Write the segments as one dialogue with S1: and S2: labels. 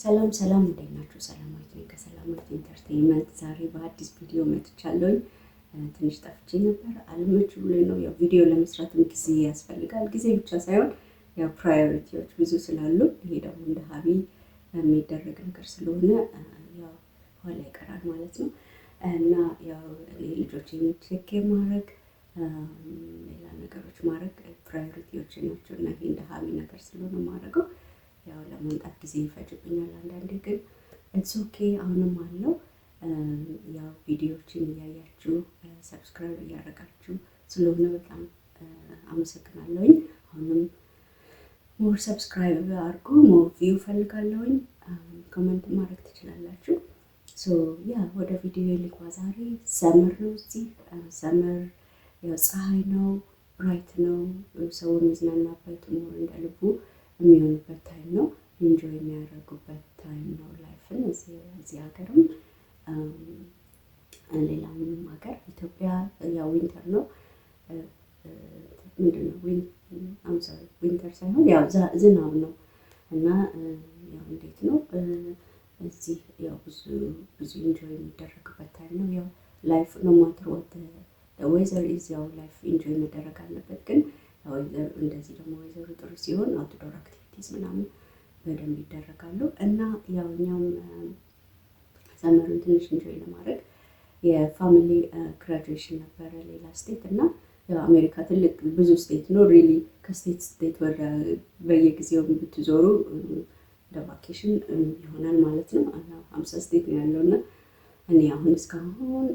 S1: ሰላም ሰላም፣ እንዴት ናችሁ? ሰላማዊት ነኝ ከሰላማዊት Entertainment። ዛሬ በአዲስ ቪዲዮ መጥቻለሁኝ። ትንሽ ጠፍቼ ነበር፣ አልመች ብሎኝ ነው። ያው ቪዲዮ ለመስራትም ጊዜ ያስፈልጋል። ጊዜ ብቻ ሳይሆን ያው priority ዎች ብዙ ስላሉ፣ ይሄ ደግሞ እንደ hobby የሚደረግ ነገር ስለሆነ ያው ኋላ ይቀራል ማለት ነው። እና ያው እኔ ልጆቼን take care ማድረግ፣ ሌላ ነገሮች ማድረግ priority ዎች ናቸው። እና ይሄ እንደ hobby ነገር ስለሆነ ማድረገው ያው ለመምጣት ጊዜ ይፈጅብኛል አንዳንዴ፣ ግን it's okay። አሁንም አለው። ያው ቪዲዮዎችን እያያችሁ subscribe እያደረጋችሁ ስለሆነ በጣም አመሰግናለሁኝ። አሁንም more subscribe አድርጉ፣ more view ፈልጋለሁኝ። Comment ማድረግ ትችላላችሁ። So yeah፣ ወደ ቪዲዮ ልግባ። ዛሬ summer ነው፣ እዚህ summer ያው ፀሐይ ነው፣ bright ነው፣ ሰው የሚዝናናበት፣ more እንደ ልቡ የሚሆንበት time ነው። Enjoy የሚያደርጉበት time ነው life ን እዚህ ሀገርም ሌላም ሀገር። ኢትዮጵያ ያው winter ነው። ምንድን ነው፣ winter ሳይሆን ያው ዝናብ ነው። እና ያው እንዴት ነው፣ እዚህ ያው ብዙ ብዙ enjoy የሚደረግበት time ነው። ያው life no matter what weather is፣ ያው life enjoy መደረግ አለበት። ግን እንደዚህ ደግሞ ወይዘሩ ጥሩ ሲሆን outdoor activities ምናምን በደንብ ይደረጋሉ። እና ያው እኛም summer ኡን ትንሽ enjoy ለማድረግ የ family graduation ነበረ ሌላ state። እና ያው አሜሪካ ትልቅ ብዙ state ነው። Really ከ state state ወደ በየጊዜው ብትዞሩ እንደ vacation ይሆናል ማለት ነው። 50 state ነው ያለው። እና እኔ አሁን እስካሁን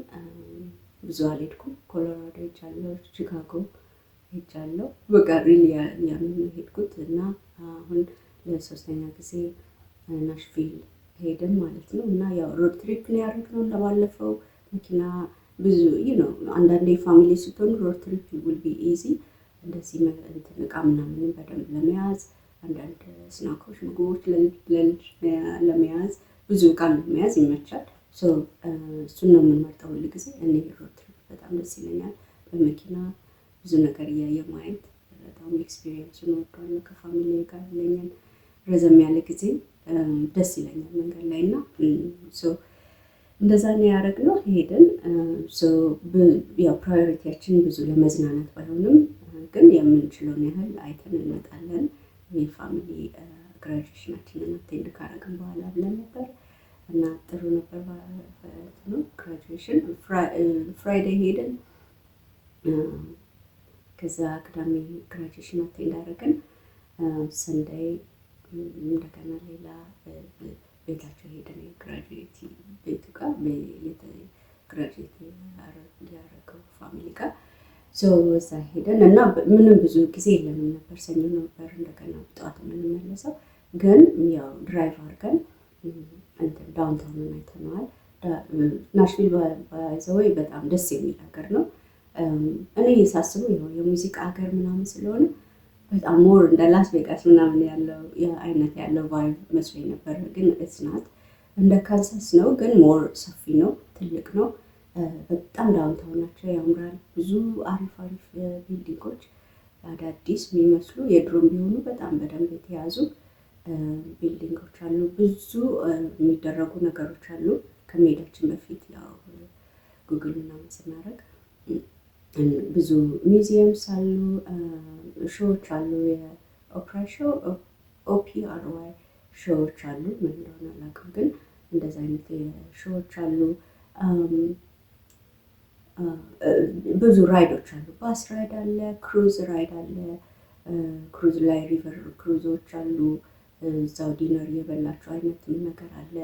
S1: ብዙ አልሄድኩም። ኮሎራዶ ሄጃለሁ፣ ቺካጎ ሄጃለሁ። በቃ really ያንን ነው የሄድኩት። እና አሁን ለሶስተኛ ጊዜ ናሽቪል ሄድን ማለት ነው። እና ያው road trip ነው ያደረግነው እንደባለፈው። መኪና ብዙ ነው። አንዳንዴ family ስትሆኑ road trip will be easy። እንደዚህ እንትን እቃ ምናምን በደንብ ለመያዝ፣ አንዳንድ snack ኦች፣ ምግቦች ለልጅ ለመያዝ፣ ብዙ እቃ ለመያዝ ይመቻል። እሱን ነው የምንመርጠው ሁል ጊዜ። እኔ road trip በጣም ደስ ይለኛል። በመኪና ብዙ ነገር እያየ ማየት በጣም experience ኡን እወደዋለሁ። ከ family ጋር ያለኝን ረዘም ያለ ጊዜ ደስ ይለኛል መንገድ ላይ። እና እንደዛ ነው ያደረግነው። ሄድን። ያው priority ያችን ብዙ ለመዝናናት ባይሆንም ግን የምንችለውን ያህል አይተን እንመጣለን። የ family graduation ኣችንን attend ካረግን በኋላ ብለን ነበር። እና ጥሩ ነበር graduation። Friday ሄድን። ከዛ ቅዳሜ graduation attend አደረግን። Sunday እንደገና ሌላ ቤታቸው ሄደን የ graduate ቤቱ ጋር፣ graduate ያደረገው family ጋር እዛ ሄደን። እና ምንም ብዙ ጊዜ የለንም ነበር። ሰኞ ነበር እንደገና ጠዋት የምንመለሰው። ግን ያው drive አድርገን እንትን downtown ኡን አይተነዋል። ናሽቪል by the way በጣም ደስ የሚል ሀገር ነው። እኔ ሳስበው ያው የሙዚቃ ሀገር ምናምን ስለሆነ በጣም more እንደ ላስ ቬጋስ ምናምን ያለው አይነት ያለው vibe መስሎኝ ነበር። ግን it's not። እንደ ካንሳስ ነው፣ ግን more ሰፊ ነው፣ ትልቅ ነው። በጣም downtown ኣቸው ያምራል። ብዙ አሪፍ አሪፍ building ኦች፣ አዳዲስ የሚመስሉ የድሮም ቢሆኑ በጣም በደንብ የተያዙ building ኦች አሉ። ብዙ የሚደረጉ ነገሮች አሉ። ከመሄዳችን በፊት ያው ጉግል ምናምን ስናደርግ ብዙ museums አሉ፣ show ዎች አሉ። የ opera show፣ OPRY show ዎች አሉ። ምን እንደሆነ አላውቅም፣ ግን እንደዚ አይነት show ዎች አሉ። ብዙ ride ኦች አሉ። Bus ride አለ፣ cruise ride አለ። Cruise ላይ river cruise ኦች አሉ። እዛው dinner እየበላችሁ አይነት ነገር አለ።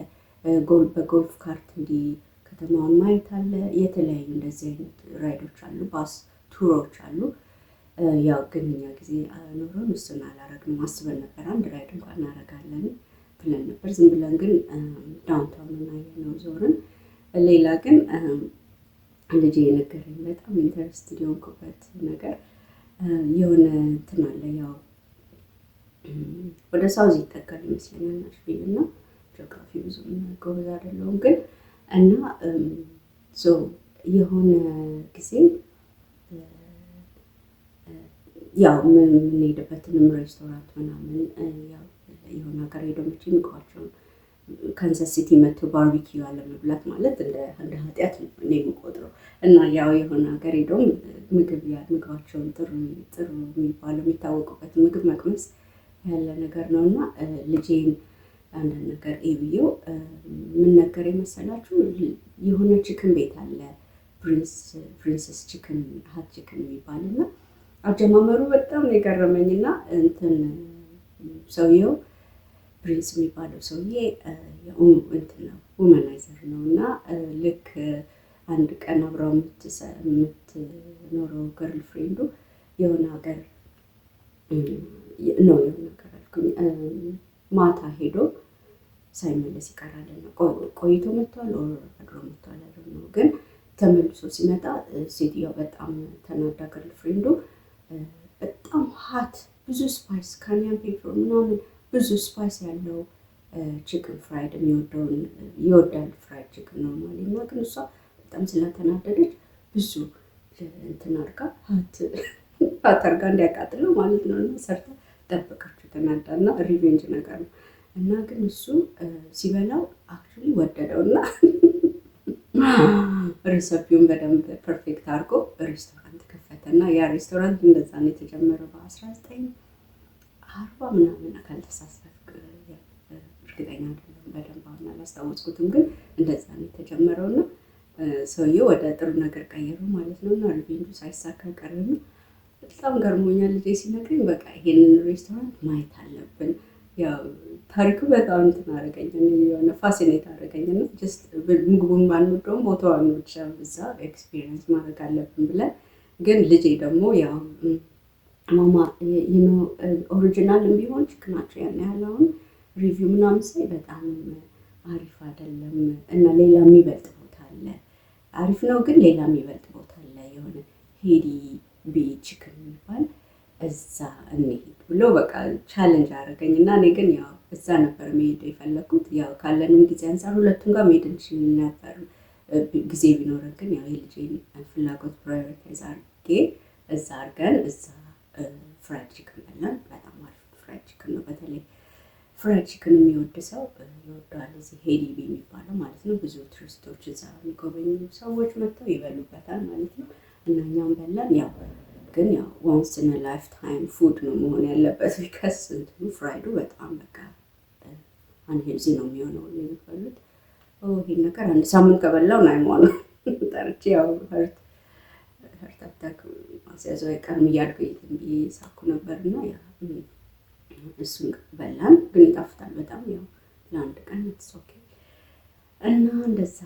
S1: በ golf cart እንዲህ ከተማውን ማየት አለ። የተለያዩ እንደዚህ አይነት ride ኦች አሉ። Bus tour ኦች አሉ። ያው ግን እኛ ጊዜ ኖሮን እሱን አላረግንም። አስበን ነበር፣ አንድ ride እንኳን እናረጋለን ብለን ነበር። ዝም ብለን ግን downtown አየነው፣ ዞርን። ሌላ ግን ልጄ የነገረኝ በጣም interested የሆንኩበት ነገር የሆነ እንትን አለ። ያው ወደ south ይጠጋል ይመስለኛል ናሽቪል። እና ጂኦግራፊ ብዙም ጎበዝ አይደለሁም ግን። እና የሆነ ጊዜ ያው የምንሄድበትንም ሬስቶራንት ምናምን፣ ያው የሆነ ሀገር ሄዶ መቼም ምግባቸውን ካንሳስ ሲቲ መጥቶ barbecue ያለመብላት ማለት እንደ ኃጢአት ነው እኔ የምቆጥረው። እና ያው የሆነ ሀገር ሄዶም ምግብ ምግባቸውን ጥሩ ጥሩ የሚባለው የሚታወቁበት ምግብ መቅመስ ያለ ነገር ነው። እና ልጄን አንዳንድ ነገር ብዬው ምን ነገር የመሰላችሁ፣ የሆነ chicken ቤት አለ፣ Prince's Chicken Hot Chicken የሚባል። እና አጀማመሩ በጣም ነው የገረመኝ። እና እንትን ሰውየው Prince የሚባለው ሰውዬ እንትን ነው፣ womanizer ነው። እና ልክ አንድ ቀን አብረው የምትኖረው girlfriend ኡ የሆነ ሀገር ነው፣ የሆነ ሀገር አልኩኝ፣ ማታ ሄዶ ሳይመለስ ይቀራል። ቆይቶ መጥቷል፣ አድሮ መጥቷል ነው። ግን ተመልሶ ሲመጣ ሴትዮዋ በጣም ተናዳ፣ girlfriend ኡ በጣም hot ብዙ spice፣ cayenne pepper ምናምን ብዙ spice ያለው chicken fried የሚወደውን ይወዳል፣ fried chicken normally። እና ግን እሷ በጣም ስለተናደደች ብዙ እንትን አድርጋ፣ hot አድርጋ እንዲያቃጥለው ማለት ነው፣ እና ሰርታ ጠበቀችው ተናዳ። እና revenge ነገር ነው። እና ግን እሱ ሲበላው actually ወደደው እና recipe ውን በደንብ perfect አድርጎ ሬስቶራንት ከፈተ። እና ያ ሬስቶራንት እንደዛ ነው የተጀመረው በ1940 ምናምን ካልተሳሳትኩ፣ እርግጠኛ አይደለሁም፣ በደንብ አሁን አላስታወስኩትም። ግን እንደዛ ነው የተጀመረው እና ሰውየው ወደ ጥሩ ነገር ቀየሩ ማለት ነው። እና revenge ኡ ሳይሳካ ቀረና በጣም ገርሞኛል ልጄ ሲነግረኝ፣ በቃ ይሄንን ሬስቶራንት ማየት አለብን። ያው ታሪኩ በጣም እንትን አደረገኝ፣ የሆነ fascinate አደረገኝ። እና just ምግቡን ባንወደውም ቦታዋን ብቻ እዛ experience ማድረግ አለብን ብለን፣ ግን ልጄ ደግሞ ያው "ማማ፣ original ም ቢሆን chicken ኣቸው ያን ያህል አሁን review ምናምን ሳይ በጣም አሪፍ አይደለም እና ሌላ የሚበልጥ ቦታ አለ። አሪፍ ነው ግን ሌላ የሚበልጥ ቦታ አለ፣ የሆነ Hattie B Chicken የሚባል፣ እዛ እንሂድ" ብሎ በቃ challenge አደረገኝ። እና እኔ ግን ያው እዛ ነበር መሄድ የፈለግኩት። ያው ካለንም ጊዜ አንጻር ሁለቱም ጋር መሄድ እንችል ነበር ጊዜ ቢኖረን፣ ግን ያው የልጄን ፍላጎት prioritize አድርጌ እዛ አድርገን እዛ fried chicken በላን። በጣም አሪፍ fried chicken ነው። በተለይ fried chicken የሚወድ ሰው ይወደዋል። እዚህ Hattie B የሚባለው ማለት ነው። ብዙ ቱሪስቶች እዛ የሚጎበኙ ሰዎች መጥተው ይበሉበታል ማለት ነው። እና እኛም በላን። ያው ግን ያው once in lifetime food ነው መሆን ያለበት፣ because እንትኑ fried ኡ በጣም በቃ unhealthy ነው የሚሆነው የምትበሉት። ይሄን ነገር አንድ ሳምንት ከበላው ናይሟ ነው ጠርቼ ያው heart attack ማስያዙ አይቀርም እያልኩ ብዬ ሳኩ ነበር። እና እሱን በላን። ግን ይጣፍጣል በጣም፣ ያው ለአንድ ቀን it's okay። እና እንደዛ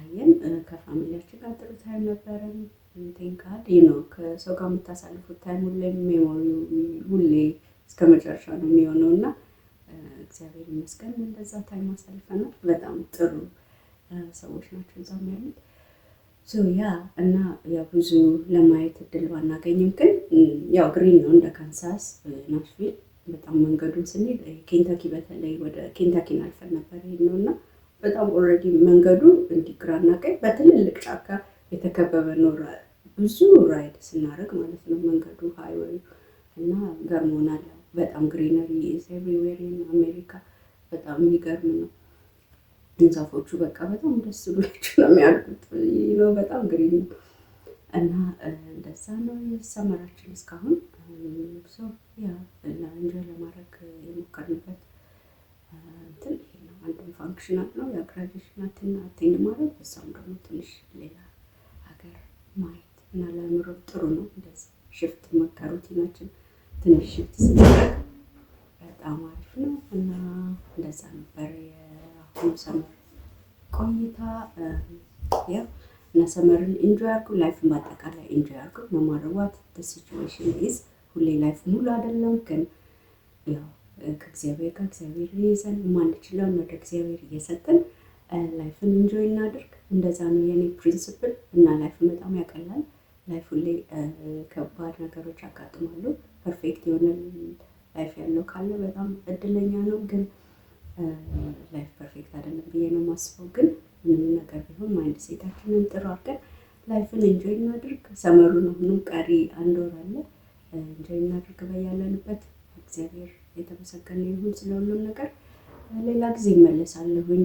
S1: አየን። ከ family ያችን ጋር ጥሩ time ነበረን። Thank God ነው። ከሰው ጋር የምታሳልፉት time ሁሌ memory ሁሌ እስከ መጨረሻ ነው የሚሆነው። እና እግዚአብሔር ይመስገን እንደዛ time አሳልፈናል። በጣም ጥሩ ሰዎች ናቸው እዛም ያሉት። So yeah፣ እና ያው ብዙ ለማየት እድል ባናገኝም ግን ያው green ነው እንደ ካንሳስ ናሽቪል። በጣም መንገዱን ስንሄድ ኬንታኪ፣ በተለይ ወደ ኬንታኪን አልፈን ነበር ይሄድ ነው። እና በጣም already መንገዱ እንዲህ ግራና ቀኝ በትልልቅ ጫካ የተከበበ ነው። ብዙ ride ስናደርግ ማለት ነው መንገዱ highway ኡ እና ገርሞናል። በጣም greenery is everywhere in አሜሪካ፣ በጣም የሚገርም ነው። ዛፎቹ በቃ በጣም ደስ ብሏቸው ነው የሚያድጉት ነው። በጣም green ነው። እና እንደዛ ነው የ summer ኣችን እስካሁን። So yeah፣ enjoy ለማድረግ የሞከርንበት እንትን ይሄ ነው። አንዱም functional ነው የ graduation attend ማድረግ፣ በዛም ደግሞ ትንሽ ሌላ ሀገር ማየት እና ለአእምሮ ጥሩ ነው። እንደዚህ shift ከ routine ኣችን ትንሽ shift ስናደርግ በጣም አሪፍ ነው። እና እንደዛ ነበር የአሁኑ summer ቆይታ። Yeah፣ እና summer ን enjoy አድርጉ፣ life ን በአጠቃላይ enjoy አድርጉ። No matter what the situation is፣ ሁሌ life ሙሉ አይደለም፣ ግን ያው ከእግዚአብሔር ጋር እግዚአብሔር ይዘን የማንችለውን ወደ እግዚአብሔር እየሰጠን life ን enjoy እናድርግ። እንደዛ ነው የኔ principle። እና life በጣም ያቀላል። Life ሁሌ ከባድ ነገሮች ያጋጥማሉ። Perfect የሆነ life ያለው ካለ በጣም እድለኛ ነው። ግን life perfect አይደለም ብዬ ነው የማስበው። ግን ምንም ነገር ቢሆን mindset ኣችንን ጥሩ አድርገን life ን enjoy እናድርግ። Summer ኡን አሁንም ቀሪ አንድ ወር አለ። Enjoy እናድርግ በያለንበት። እግዚአብሔር የተመሰገነ ይሁን ስለ ሁሉም ነገር። ሌላ ጊዜ እመለሳለሁኝ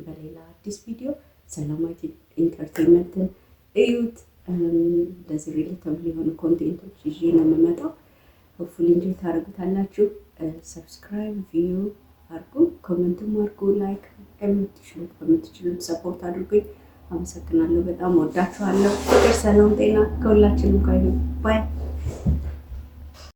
S1: በሌላ አዲስ ቪዲዮ። ሰላማዊት Entertainment ን እዩት። እንደዚህ relatable የሆኑ content ኦች ይዤ ነው የምመጣው። Hopefully enjoy ታደርጉታላችሁ። Subscribe፣ view አድርጉ፣ comment ም አድርጉ፣ like የምትችሉት በምትችሉት support አድርጉኝ። አመሰግናለሁ። በጣም ወዳችኋለሁ። ፍቅር፣ ሰላም፣ ጤና ከሁላችንም ጋር ይሁን። Bye.